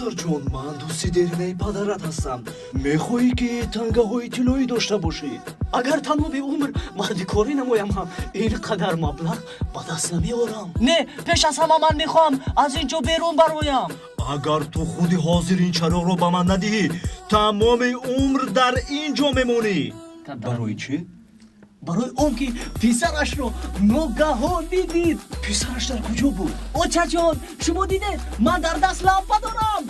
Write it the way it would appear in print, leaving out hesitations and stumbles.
Писарҷон, ман дӯсти деринаи падарат ҳастам. Мехоҳӣ, ки тангаҳои тиллоӣ дошта бошӣ? Агар тамоми умр мардикорӣ намоям ҳам, ин қадар маблағ ба даст намеорам. Не, пеш аз ҳама ман мехоҳам аз ин ҷо берун бароям. Агар ту худи ҳозир ин чароғро ба ман надиҳӣ, тамоми умр дар ин ҷо мемонӣ. Барои чӣ? Барои он ки писарашро ногаҳонӣ дид. Писараш дар куҷо буд? Очаҷон, шумо дидед, ман дар даст лампа дорам.